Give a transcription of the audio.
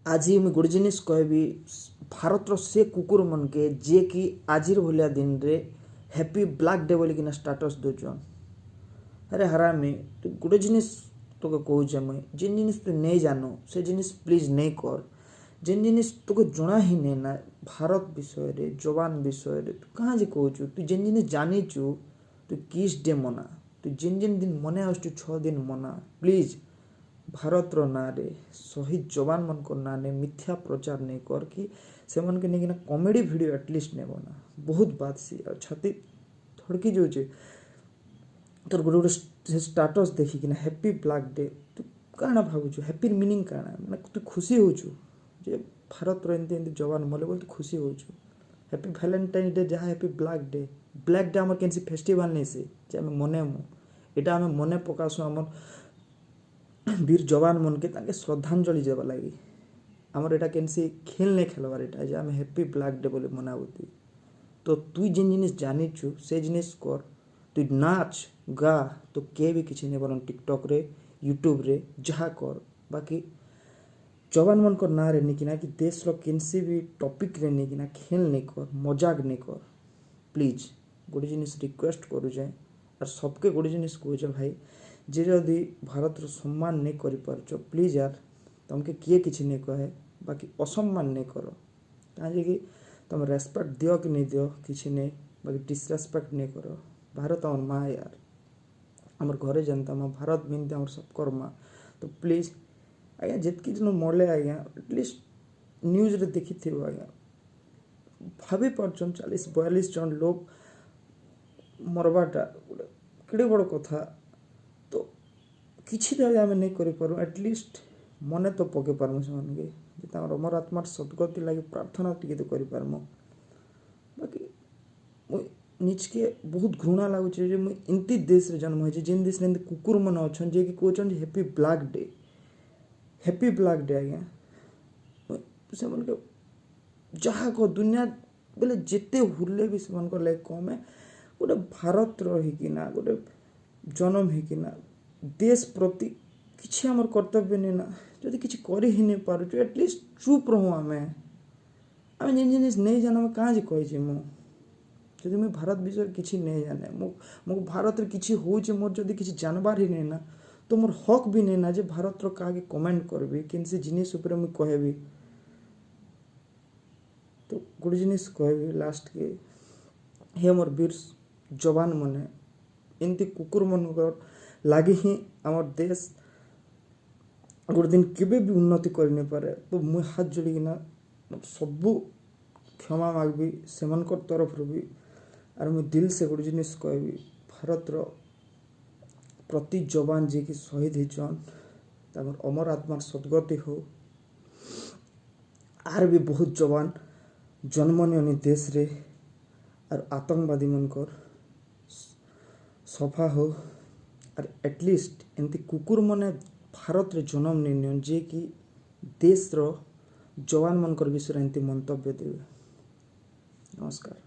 ଆଜି ମୁଇଁ ଗୋଟେ ଜିନିଷ୍ କହିବି ଭାରତର ସେ କୁକୁରମାନକେ, ଯିଏକି ଆଜିର ଭଳିଆ ଦିନରେ ହ୍ୟାପି ବ୍ଲାକ୍ ଡେ ବୋଲିକିନା ଷ୍ଟାଟସ୍ ଦଉଛନ୍। ଆରେ ହାରାମି, ତୁ ଗୋଟେ ଜିନିଷ୍ ତୋକେ କହୁଛେ ମୁଇଁ, ଯେନ୍ ଜିନିଷ୍ ତୁ ନେଇ ଜାନୁ, ସେ ଜିନିଷ୍ ପ୍ଲିଜ୍ ନେଇ କର୍। ଯେନ୍ ଜିନିଷ୍ ତୋକେ ଜଣା ହିଁ ନେଇ ନା ଭାରତ ବିଷୟରେ, ଯବାନ ବିଷୟରେ, ତୁ କାଁ ଯେ କହୁଛୁ? ତୁ ଯେନ୍ ଜିନିଷ୍ ଜାନିଛୁ, ତୁ କିସ୍ ଡେ ମନା, ତୁ ଯେନ୍ ଯେନ୍ ଦିନ ମନେ ଆସୁଛୁ, 6 ଦିନ ମନା। ପ୍ଲିଜ୍ ଭାରତର ନାଁରେ, ଶହୀଦ ଯବାନମାନଙ୍କର ନାଁରେ ମିଥ୍ୟା ପ୍ରଚାର ନେଇ କର୍ କି ସେମାନକେ ନେଇକିନା କମେଡ଼ି ଭିଡ଼ିଓ ଆଟଲିଷ୍ଟ ନେଇ ବନା। ବହୁତ ବାଧସି ଆଉ ଛାତି ଧଡ଼କି ଯାଉଛେ ତୋର ଗୋଟେ ଗୋଟେ ଷ୍ଟାଟସ୍ ଦେଖିକିନା। ହ୍ୟାପି ବ୍ଲାକ୍ ଡେ, ତୁ କାଣା ଭାବୁଛୁ? ହ୍ୟାପିର ମିନିଂ କାଣା? ମାନେ ତୁ ଖୁସି ହଉଛୁ ଯେ ଭାରତର ଏମିତି ଏମିତି ଯବାନ ମଲେ ବୋଲି ତୁ ଖୁସି ହଉଛୁ? ହ୍ୟାପି ଭାଲେଣ୍ଟାଇନ୍ ଡେ ଯାହା, happy black day, black day ଆମର କେନ୍ସି ଫେଷ୍ଟିଭାଲ୍ ନେଇ ସେ ଯେ ଆମେ ମନେମୁ। ଏଇଟା ଆମେ ମନେ ପକାସୁଁ ଆମର୍ ବୀର ଯବାନ ମନକେ, ତାଙ୍କେ ଶ୍ରଦ୍ଧାଞ୍ଜଳି ଦେବା ଲାଗି। ଆମର ଏଇଟା କେନ୍ସି ଖେଲ୍ ନେଇ ଖେଲବାର୍ ଏଇଟା ଯେ ଆମେ ହ୍ୟାପି ବ୍ଲାକ୍ ଡେ ବୋଲି ମନାବୁତି। ତ ତୁଇ ଯେନ୍ ଜିନିଷ୍ ଜାନିଛୁ, ସେ ଜିନିଷ୍ କର୍। ତୁଇ ନାଚ୍ ଗା, ତ କିଏ ବି କିଛି ନେଇ ବଲନ୍। ଟିକଟକ୍ରେ, ୟୁଟ୍ୟୁବ୍ରେ ଯାହା କର୍, ବାକି ଯବାନମାନଙ୍କର ନାଁରେ ନେଇକିନା କି ଦେଶର କେନ୍ସି ବି ଟପିକ୍ରେ ନେଇକିନା ଖେଲ୍ ନେଇ କର୍, ମଜାକ ନେଇ କର୍ ପ୍ଲିଜ୍। ଗୋଟେ ଜିନିଷ୍ ରିକ୍ୱେଷ୍ଟ କରୁଛେଁ ଆର୍ ସବକେ ଗୋଟେ ଜିନିଷ୍ କହୁଛେଁ ଭାଇ, ଯେ ଯଦି ଭାରତର ସମ୍ମାନ ନେଇ କରିପାରୁଛ, ପ୍ଲିଜ୍ ୟାର୍, ତମକେ କିଏ କିଛି ନେଇ କହେ, ବାକି ଅସମ୍ମାନ ନେଇ କର। କାଁଯେକି ତମେ ରେସପେକ୍ଟ ଦିଅ କି ନେଇ ଦିଅ କିଛି ନେଇ, ବାକି ଡିସରେସପେକ୍ଟ ନେଇ କର। ଭାରତ ଆମର ମା ୟାର୍, ଆମର ଘରେ ଯେନ୍ତା ମା, ଭାରତ ବି ଏମିତି ଆମର ସବକର ମା। ତ ପ୍ଲିଜ୍ ଆଜ୍ଞା, ଯେତ୍କି ଜଣ ମରଲେ ଆଜ୍ଞା, ଆଟଲିଷ୍ଟ ନ୍ୟୁଜ୍ରେ ଦେଖିଥିବ ଆଜ୍ଞା, ଭାବି ପାରୁଛନ୍? 40-42 ଜଣ ଲୋକ ମରବାଟା ଗୋଟେ କେଡ଼େ ବଡ଼ କଥା। ତ କିଛି ତ ଆମେ ନେଇ କରିପାରୁ, ଆଟଲିଷ୍ଟ ମନେ ତ ପକେଇ ପାରମୁ ସେମାନକେ ଯେ ତାଙ୍କର ଅମର ଆତ୍ମାର ସଦ୍ଗତି ଲାଗି ପ୍ରାର୍ଥନା ଟିକେ ତ କରିପାରମୁ। ବାକି ମୁଇଁ ନିଜକେ ବହୁତ ଘୃଣା ଲାଗୁଛେ ଯେ ମୁଇଁ ଏମିତି ଦେଶରେ ଜନ୍ମ ହେଇଛି, ଯେନ୍ ଦେଶରେ ଏମିତି କୁକୁରମାନେ ଅଛନ୍, ଯିଏକି କହୁଛନ୍ ଯେ happy black day, happy black day. ଆଜ୍ଞା, ସେମାନକେ ଯାହା କହ, ଦୁନିଆ ବେଲେ ଯେତେ ହୁରଲେ ବି ସେମାନଙ୍କର ଲାଗି କମ୍ ଏ। ଗୋଟେ ଭାରତର ହେଇକିନା, ଗୋଟେ ଜନମ ହେଇକିନା ଦେଶ ପ୍ରତି କିଛି ଆମର କର୍ତ୍ତବ୍ୟ ନେଇ ନା? ଯଦି କିଛି କରି ହିଁ ନେଇ ପାରୁଛୁ, ଆଟଲିଷ୍ଟ ଚୁପ୍ ରହୁ ଆମେ। ଆମେ ଯେନ୍ ଜିନିଷ୍ ନେଇ ଜାନୁ, ଆମେ କାଁ ଯେ କହିଛି ମୁଁ? ଯଦି ମୁଇଁ ଭାରତ ବିଷୟରେ କିଛି ନେଇ ଜାନେ, ମୋ ଭାରତରେ କିଛି ହଉଛି, ମୋର ଯଦି କିଛି ଜାନବାର ହିଁ ନେଇ ନା, ତ ମୋର ହକ୍ ବି ନେଇ ନା ଯେ ଭାରତର କାହାକେ କମେଣ୍ଟ କରିବି, କେନ୍ସି ଜିନିଷ୍ ଉପରେ ମୁଇଁ କହିବି। ତ ଗୋଟେ ଜିନିଷ୍ କହିବି ଲାଷ୍ଟକେ, ହେ ମୋର୍ ବୀର ଯବାନ ମାନେ, ଏମିତି କୁକୁରମାନଙ୍କର ଲାଗି ହିଁ ଆମର୍ ଦେଶ ଗୋଟେ ଦିନ କେବେ ବି ଉନ୍ନତି କରିନାଇପାରେ। ତ ମୁଇଁ ହାତ ଯୋଡ଼ିକିନା ସବୁ କ୍ଷମା ମାଗବି ସେମାନଙ୍କର ତରଫରୁ ବି। ଆର୍ ମୁଇଁ ଦିଲ୍ ସେ ଗୋଟେ ଜିନିଷ୍ କହିବି, ଭାରତର ପ୍ରତି ଯବାନ ଯିଏକି ଶହୀଦ ହେଇଛନ୍, ତାଙ୍କର ଅମର ଆତ୍ମାର ସଦ୍ଗତି ହଉ। ଆର୍ ବି ବହୁତ ଯବାନ ଜନ୍ମ ନିଅନି ଦେଶରେ, ଆର୍ ଆତଙ୍କବାଦୀମାନଙ୍କର ସଫା ହଉ। ଆର୍ ଆଟଲିଷ୍ଟ ଏମିତି କୁକୁରମାନେ ଭାରତରେ ଜନ୍ମ ନେଇ ନିଅନ୍, ଯିଏକି ଦେଶର ଯବାନମାନଙ୍କର ବିଷୟରେ ଏମିତି ମନ୍ତବ୍ୟ ଦେବେ। ନମସ୍କାର।